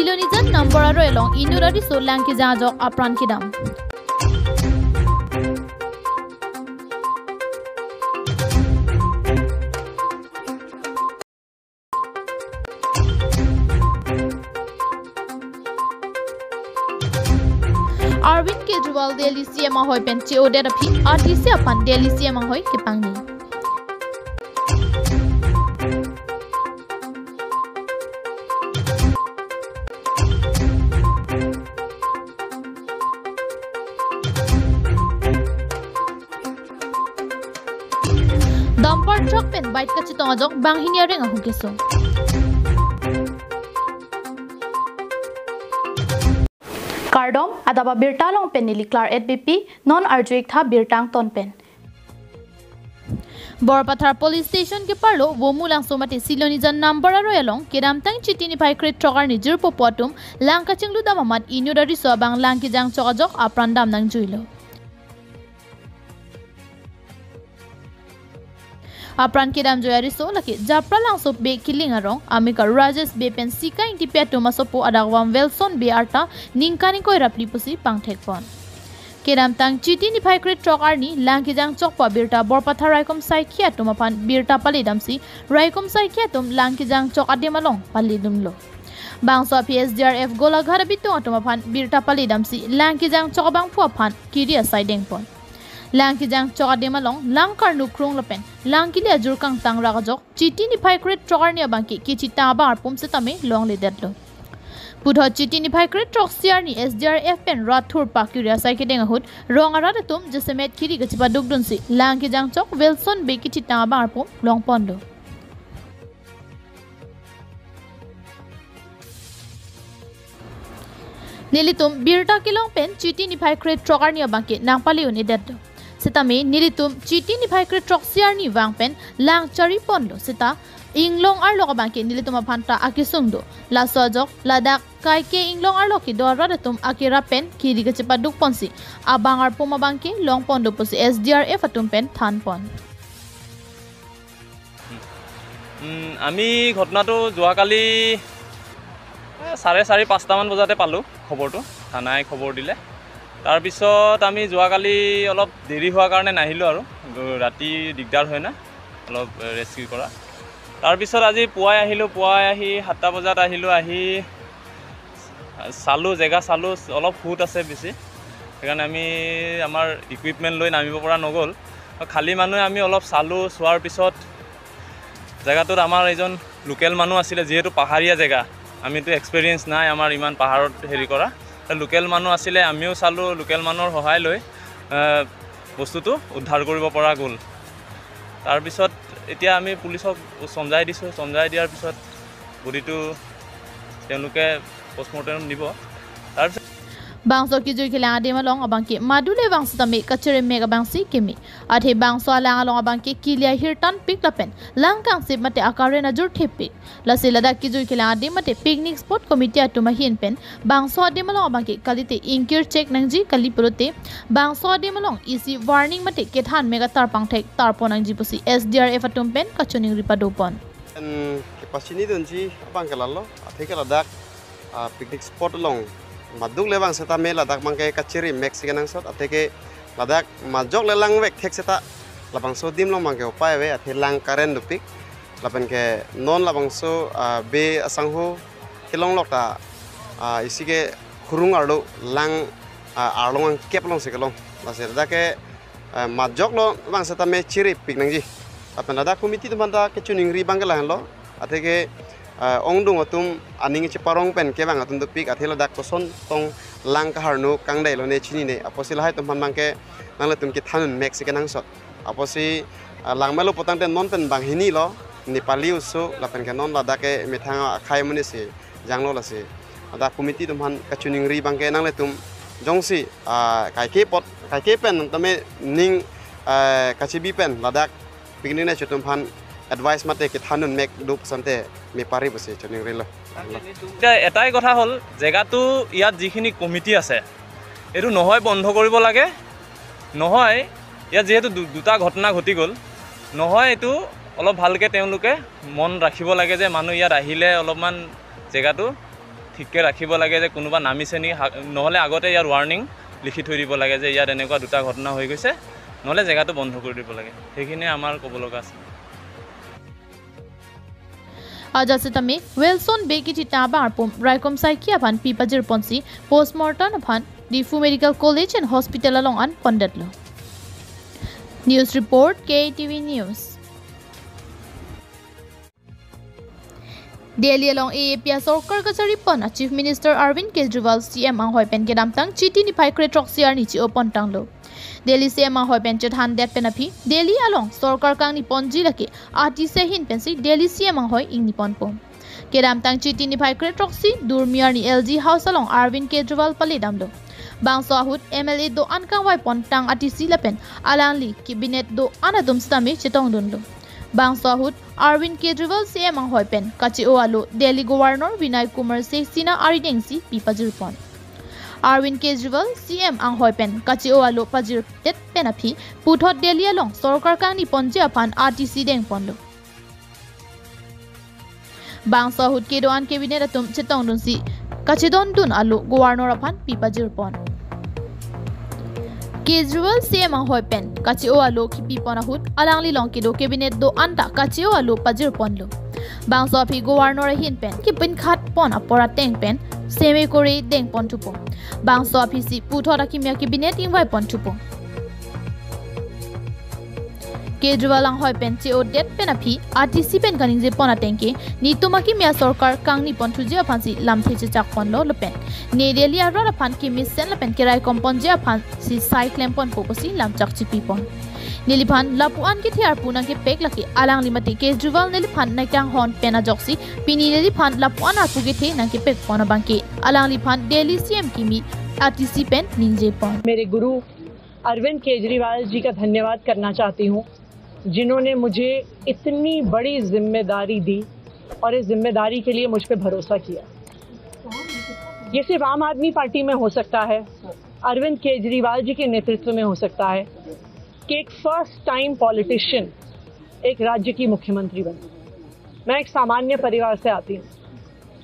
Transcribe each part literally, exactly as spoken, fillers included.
Silonijan Nambor aroi along inut ariso lang kejang ajok apran kedam. Arvind Kejriwal Delhi C M ahoi pen che-odet aphi R T C aphan Delhi C M ahoi kepangni. Dumper truck pen bike kachetong ajok banghini areng ahum keso. Kardom, adap abirta along pen neli Claret Beypi, non arju-ik tha birta angton pen. Borpathar Police Station keparlo Vomulangso mate Silonijan Nambor aroi along kedamtang Chiti niphai krethrok arni jirpo pu atum lang kachinglu dam amat inut ariso abang lang kejang chok ajok apran dam nangjuilo. Apran kedamjui ariso lake Japralangso Bey kiling arong, amekar Rajesh Bey pen Sika Ingtipi atum asopo adakvam Wilson Bey arta ningkan ingkoi ra phli pusi pangthekpon. Kedamtang Chiti niphai krethrok arni lang kejang chokpo abirta Borpathar raikom saikhi atum aphan birta paledamsi raikom saikhi atum lang kejang chok adim along paledunlo. Bangso aphi S D R F Golaghat abitung atum aphan birta paledamsi lang kejang chok abangphu aphan kiri asai dengpon. Lang kejang chok adim along lang karnu krung lapen lang kili ajur kangtang rak ajok Chiti niphai krethrok arni abangke kechetang abang arpum setame longledetlo. Puthot Chiti niphai krethrok isi arni S D R F pen rat thurpak kiri asai kedeng ahut rong arat atum jasemet kiri kachepadukdunsi lang kejang chok Wilson Bey kechetang abang arpum longponlo. Nelitum birta kelong pen Chiti niphai krethrok arni abangke nangpale un-edetlo. Setame nelitum Chiti niphai krethrok isi arni vang pen lang chariponlo seta inglong arlok abangke nelitum aphan ta akesung do. Laso ajok ladak kaike inglong arlok kedo arat atum akerap pen kiri kachepadukponsi abang arpum abangke longpon do pusi S D R F atum pen thanpon. উম, আমি ঘটনাটো যোৱাকালি, এ, চাৰে চাৰি, পাঁচটামান বজাতে পালোঁ খবৰটো, থানাই খবৰ দিলে। তাৰপিছত আমি যোৱাকালি অলপ দেৰি হোৱাৰ কাৰণে নাহিলোঁ আৰু, ৰাতি দিগদাৰ হয় না অলপ ৰেস্কিউ কৰা। তাৰপিছত আজি পুৱাই আহিলোঁ, পুৱাই আহি সাতটা বজাত আহিলোঁ, আহি চালোঁ, জেগা চালোঁ, অলপ সোঁত আছে বেছি, সেইকাৰণে আমি আমাৰ ইকুইপমেণ্ট লৈ নামিব পৰা নগ'ল। খালী মানুহে আমি অলপ চালোঁ, চোৱাৰ পিছত জেগাটোত আমাৰ এজন লোকেল মানুহ আছিলে, যিহেতু পাহাৰীয়া জেগা, আমিতো এক্সপিৰিয়েঞ্চ নাই আমাৰ ইমান পাহাৰত হেৰি কৰা। লোকেল মানুহ আছিলে, আমিও চালোঁ, লোকেল মানুহৰ সহায় লৈ, এ, বস্তুটো উদ্ধাৰ কৰিব পৰা গ'ল। তাৰপিছত এতিয়া আমি পুলিচক চমজাই দিছোঁ, চমজাই দিয়াৰ পিছত বডিটো তেওঁলোকে পষ্টমৰ্টেম নিব। তাৰপিছত Bangso kejui kelang adim along abangke madule vang setame kachiri mek abangsi keme. Athe bangso alang along abangke kili ahir tanpik lapen lang kangsip mate akaren ajur thepik. Lasi ladak kejui kelang adim mate picnic spot committee atum ahin pen bangso adim along abangke kalite ingkir chek nangji kali pulote bangso adim along isi warning mate kethan mek atar pangthek tarpon nangji pusi S D R F atum pen kachiningri padopon. Pen kepachinidunji abangke lalo, atheke ladak, ah, picnic spot along maduk le vang setame ladak abangke kachiri mek si kenangsot, atheke ladak majok le langvek thek seta labangso adim along abangke upai ave, athe lang karen dopik, lapenke non labangso, ah, Bey asangho kelong lok ta, ah, isi ke khurung arlo lang, ah, arlong angkep alongsi kelong. Lasi ladak ke, ah, majok le vang setame chiripik nangji. Lapen ladak committee atum aphan ta kachiningri abangke lahenlo. Atheke, ah, ongdung atum aning cheparong pen kevang atum dopik, athe ladak koson tong lang kaharno kangdai lone chinine. Apotsi lahai atum aphan abangke nanglitum kethan un mek si kenangsot. Apotsi, ah, langmelo putangte non pen banghini lo, Nepali oso, lapenke non ladak ke methang akhai amonit si janglo lasi. Ladak committee atum aphan kachiningri abangke nanglitum jongsi, ah, kaike apot, kaike pen tame ning, ah, kachibi pen ladak picnic nangchot atum aphan advice mate kethan un mek do pusante me pari pusi chiningrilo. এতিয়া এটাই কথা হ'ল, জেগাটো ইয়াত যিখিনি কমিটি আছে, এইটো নহয় বন্ধ কৰিব লাগে, নহয় ইয়াত যিহেতু দু-, দুটা ঘটনা ঘটি গ'ল, নহয় এইটো অলপ ভালকৈ তেওঁলোকে মন ৰাখিব লাগে যে মানুহ ইয়াত আহিলে অলপমান জেগাটো ঠিককৈ ৰাখিব লাগে যে কোনোবা নামিছে নেকি, হা-, নহ'লে আগতে ইয়াৰ ৱাৰ্ণিং লিখি থৈ দিব লাগে যে ইয়াত এনেকুৱা দুটা ঘটনা হৈ গৈছে, নহ'লে জেগাটো বন্ধ কৰি দিব লাগে। সেইখিনিয়ে আমাৰ ক'ব লগা আছে। Ajat sitame Wilson Bey kithitang abang arpum raikom saikhi aphan pi pajirponsi postmortem aphan Diphu Medical College and Hospital along an pondetlo. News report, K T V News. Delhi along A A P asorkar kacharipon a Chief Minister Arvind Kejriwal C M anghoi pen kedamtang Chiti niphai kre throksi arni chi-o pontanglo. Delhi C M anghoi pen chethandet pen aphi Delhi along sorkar kangni ponji lake R T C ahin pensi Delhi C M anghoi ingni ponpo. Kedamtang Chiti niphai kre throksi durmi arni L G House along Arvind Kejriwal pale damlo. Bangso ahut M L A do-an kangvai pontang R T C lapen alangli cabinet do-an atum sitame chetongdunlo. Bangso ahut Arvind Kejriwal C M anghoi pen kache-o alo Delhi Governor Vinay Kumar Sesina aridengsi pi pajirpon. Arvind Kejriwal C M anghoi pen kache-o alo pajirdet pen aphi puthot Delhi along sorkar kangni ponji aphan R T C dengponlo. Bangso ahut kedo-an cabinet atum chetongdunsi kachedondun alo Governor aphan pi pajirpon. Kejriwal C M anghoi pen kache-o alo kipipon ahut alangli along kedo cabinet do-an ta kache-o alo pajirponlo. Bangso aphi Governor ahin pen kipinkhatpon apor ateng pen seme kore dengponthupo. Bangso aphisi puthot akimi a cabinet ingvaipon thupo. Kejriwal anghoi pen che-odet pen aphi R T C pen kaningjepon ateng ke netum akimi asorkar kangni ponthuji aphansi lamthe chechakponlo lapen ne Delhi arat aphan kemesen lapen keraikomponji aphansi sai klemponpo pusi lamchak chipipon. Neliphan lapu-an kethe arpu nangkepek lake alangli mate Kejriwal neliphan nangkanghon pen ajoksi pini neliphan lapu-an arpu kethe nangkepekpon abangke alangliphan Delhi C M kimi R T C pen ningjepon. मेरे गुरु अरविंद केजरीवाल जी का धन्यवाद करना चाहती हूँ, जिन्होंने मुझे इतनी बड़ी जिम्मेदारी दी और इस जिम्मेदारी के लिए मुझ पे भरोसा किया। ये सिर्फ आम आदमी पार्टी में हो सकता है, अरविंद केजरीवाल जी के नेतृत्व में हो सकता है कि एक फर्स्ट टाइम पॉलिटिशियन एक राज्य की मुख्यमंत्री बने। मैं एक सामान्य परिवार से आती हूँ,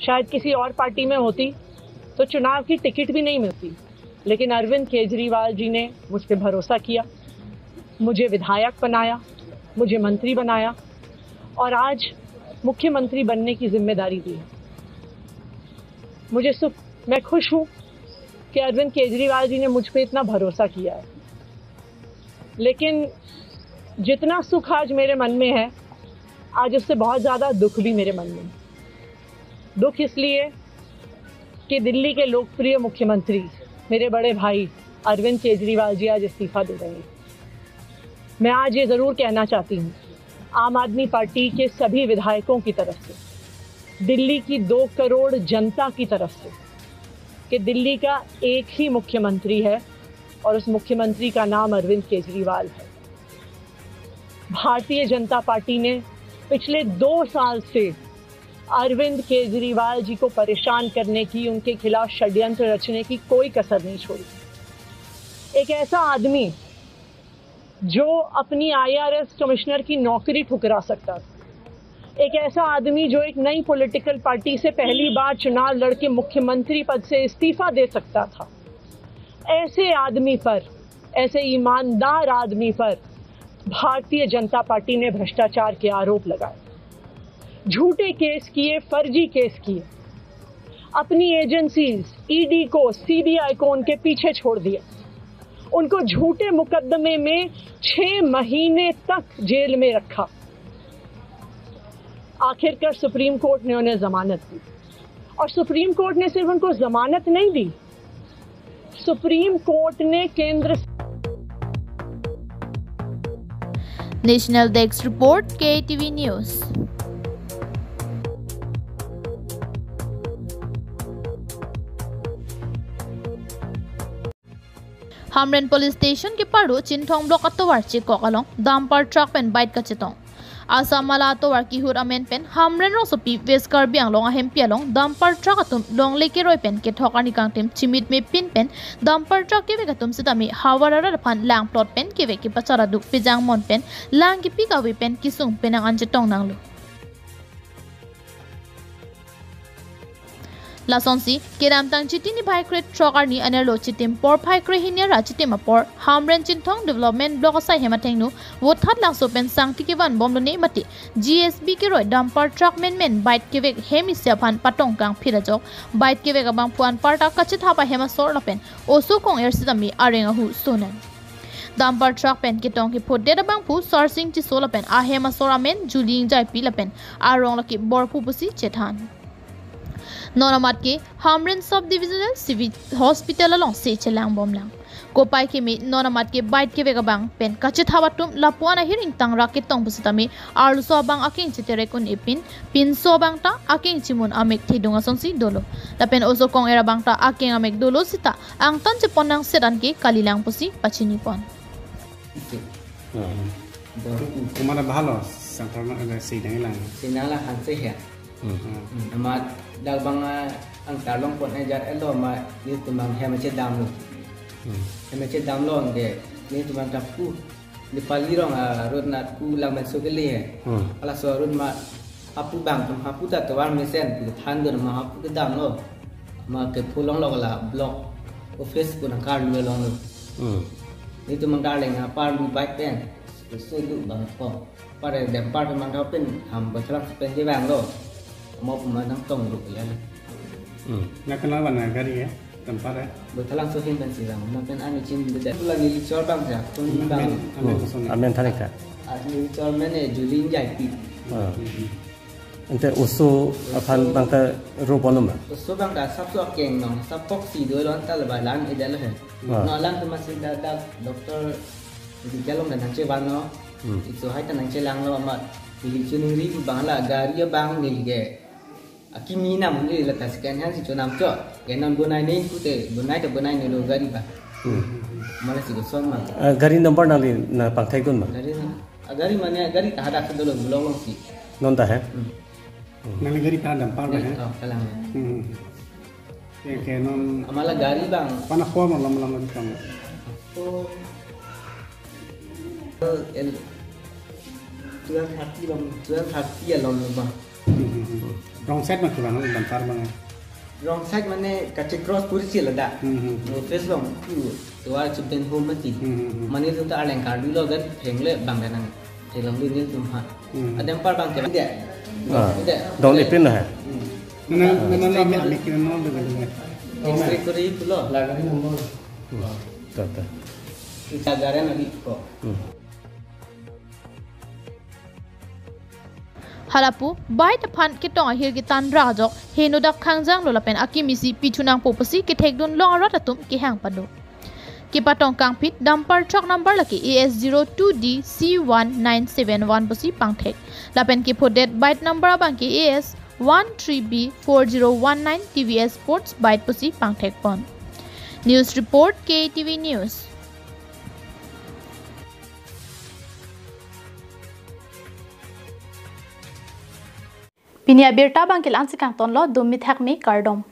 शायद किसी और पार्टी में होती तो चुनाव की टिकट भी नहीं मिलती, लेकिन अरविंद केजरीवाल जी ने मुझ पे भरोसा किया, मुझे विधायक बनाया, मुझे मंत्री बनाया और आज मुख्यमंत्री बनने की जिम्मेदारी दी है। मुझे सुख, मैं खुश हूँ कि अरविंद केजरीवाल जी ने मुझ पे इतना भरोसा किया है। लेकिन जितना सुख आज मेरे मन में है, आज उससे बहुत ज़्यादा दुख भी मेरे मन में है। दुख इसलिए कि दिल्ली के लोकप्रिय मुख्यमंत्री, मेरे बड़े भाई अरविंद केजरीवाल जी आज इस्तीफा दे रहे हैं। मैं आज ये ज़रूर कहना चाहती हूँ, आम आदमी पार्टी के सभी विधायकों की तरफ से, दिल्ली की दो करोड़ जनता की तरफ से, कि दिल्ली का एक ही मुख्यमंत्री है और उस मुख्यमंत्री का नाम अरविंद केजरीवाल है। भारतीय जनता पार्टी ने पिछले दो साल से अरविंद केजरीवाल जी को परेशान करने की, उनके खिलाफ षड्यंत्र रचने की कोई कसर नहीं छोड़ी। एक ऐसा आदमी जो अपनी आईआरएस कमिश्नर की नौकरी ठुकरा सकता था, एक ऐसा आदमी जो एक नई पॉलिटिकल पार्टी से पहली बार चुनाव लड़के मुख्यमंत्री पद से इस्तीफा दे सकता था, ऐसे आदमी पर, ऐसे ईमानदार आदमी पर भारतीय जनता पार्टी ने भ्रष्टाचार के आरोप लगाए, झूठे केस किए, फर्जी केस किए, अपनी एजेंसीज ईडी को, सीबीआई को उनके पीछे छोड़ दिया, उनको झूठे मुकदमे में छह महीने तक जेल में रखा। आखिरकार सुप्रीम कोर्ट ने उन्हें जमानत दी और सुप्रीम कोर्ट ने सिर्फ उनको जमानत नहीं दी, सुप्रीम कोर्ट ने केंद्र National Desk Report, K T V News. Hamren Police Station kepado Chinthong Block atovar chekok along dumper truck pen bike kachetong. Assam Mala atovar kihut amen pen Hamren rongsopi West Karbi Anglong ahempi along dumper truck atum longle keroi pen kethok arni kangtim chimit mepin pen dumper truck kevek atum sitame havar arat aphan langplot pen kevek kepachara duk pejang mon pen lang kepi kave pen kesung penang an chetong nanglo. Lasonsi kedamtang Chiti niphai krethrok arni anerlo chitim porphai krehini ra chitim apor Hamren Chinthong Development Block asai hem athengno Vothatlangso pen sangti kevan bomlone mate G S B keroi dumper truck menmen bike kevek hem isi aphan patong kangphit ajok bike kevek abangphu anparta kachethap ahem asor lapen oso kong-er sitame areng ahu sonan. Dumper truck pen ketong kephodet abangphu Sarsing Tisso lapen ahem asor amen Julie Ingjaipi lapen arong lake Borphu pusi chethan. Non amat ke Hamren Sub Divisional Civil Hospital alongsi chelang bomlang. Kopai keme non amat ke bike kevek abang pen kachethap atum lapuan ahir ingtang rak ketong pusitame arloso abang akeng cheterek un-epin pinso abangta akeng chimun amek thedung asonsi dolo. Lapen oso kong-er abangta akeng amek dolo sita angtan chepon nangset anke kalilang pusi pachinipon. Hmm. Baru Kumana bahalo, sangkarma ada sidang lang. Sinala hanse ya. Hmm. Hmm. Amat dak bang ah, angtar long pon ejar elo ma ni tumang hem chedam lo. Hmm. Hem chedam lo de ni tumang tapu ni pali rong ah, road nat ku lang men so kele he. Hmm. Ala so road ma hapu bang tum hapu ta tovar mesen pu than dur ma hapu kedam lo. Ma kepho longlok la block office pu nangkarlu longlo. Hmm. Ni tumang darling ha parlu bike pen. Selu bang ko. Pare dem par tumang tau pen ham bachalang pen je bang lo. Mo puma nangtong ru ya. Hmm. Nakenal mana gari ya? Tempar ya? Bachalang so hin pen silang. Makan anu chin beda. Pula ni chor bang ya. Pun bang. Amen, amen, kosong ya. Amen tharik ta. Ah, ni chor mene Julie Ingjaipi. Ah. Ante oso aphan bangta ro ponlo ma? Oso bangta sap so akeng nong, sap kok si do lon ta laba lan ida lo he. Ah. No lang tu masih dadak doktor di jalong dan nangche van lo. Hmm. Iso hai ta nangchelang lo amat. Ili chuning ri bang la gari abang ni ge. Akimi nam ni la ta second hand si chonam cho. Ge non bonai ni kute bonai ta bonai ni lo gari ba. Hmm. Mala si kosong ma. Ah, gari number nangli nangpangthek dun ma? Gari na. Ah, gari mane gari ta hadak si dolo bulong long si. Non ta he? Hmm. Nangli gari ta dumper ba he? Oh, kalang. Hmm. Ke ke non. Amala gari bang. Pana form lam lam lam tong. Oh. El twelve thirty long, twelve thirty along bang. Hmm. Wrong side ma ke bang dumper bang. Wrong side mane kache cross puri si lada. Hmm, hmm, hmm. No face long tu tuar chupten home mati. Hmm, hmm, hmm. Mane tu ta aleng kardu lo gan phengle bang ganang. Thelong di nil tum ha. Hmm. Adem par bang ke. Ide. Ah. Ide. Dong ide. Ipin ha. Hmm. Nana nana nana nana nana nana. X-ray kori pulo. Lagari number. Hmm. Ta ta. Kita garen lagi ko. Hmm. Halapu, bike aphan ketong ahir ketan ra ajok, henodak khangjang lo lapen akimi si pichunang po pusi kethekdun long arat atum kehang pado. Kepatong kangphit dumper truck number lake A S zero two D C one nine seven one pusi pangthek. Lapen kephodet bike number abang ke A S one three B four zero one nine T V S sports bike pusi pangthek pon. News report K T V News. Pini abirta abang ke la-an si kangtonlo, dumi thakmi kardom.